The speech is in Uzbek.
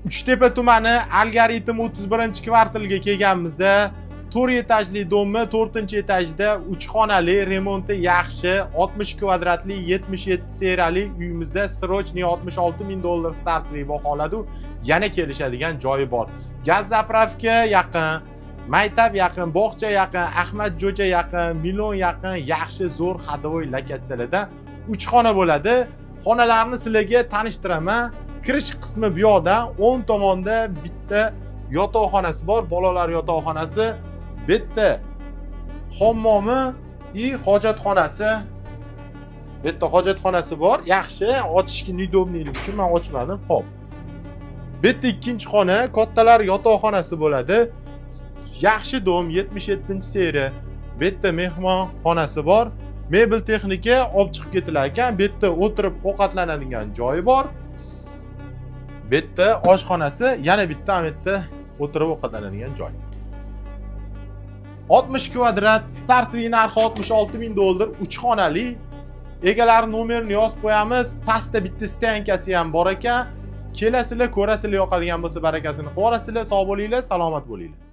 Uchtepa tumani, Algoritm 31-kvartalga kelganmiz. 4 etajli дом ni 4-etajda 3 xonali, remonti yaxshi, 60 kvadratli, 77 serali uyimizda срочный 66 ming dollar стартовый baholadi. Yana kelishadigan joyi bor. Gaz заправка yaqin, maktab yaqin, bog'cha yaqin, Ahmad Jo'ja yaqin, Million yaqin, yaxshi zo'r ходовой lokatsiyalarda 3 xona bo'ladi. Xonalarni sizlarga tanishtiraman. Kirish qismi bu yoqdan, o'ng tomonda bitta yotoqxonasi bor, bolalar yotoqxonasi, bu yerda hammomi и hojatxonasi. Bu yerda hojatxonasi bor. Yaxshi, ochishga неудобный lik uchun men ochmadim. Xo'p. Bu yerda ikkinchi xona, kattalar yotoqxonasi bo'ladi. Yaxshi дом, 77-seriya. Bu yerda mehmonxonasi bor. Mebel, texnika olib chiqib ketilar ekan. Bu yerda o'tirib ovqatlanadigan joyi bor. Bu yerda oshxonasi, yana bitta bu yerda o'tirib ovqatlanadigan joy. 60 kvadrat, стартовый narxi 66 ming dollar, 3 xonali. Egalari nomerini yozib qo'yamiz. Pastda bitta стоянка si ham bor ekan. Kelasizlar, ko'rasizlar, yoqadigan bo'lsa, barakasini qilib olasizlar. Sog' bo'linglar, salomat bo'linglar.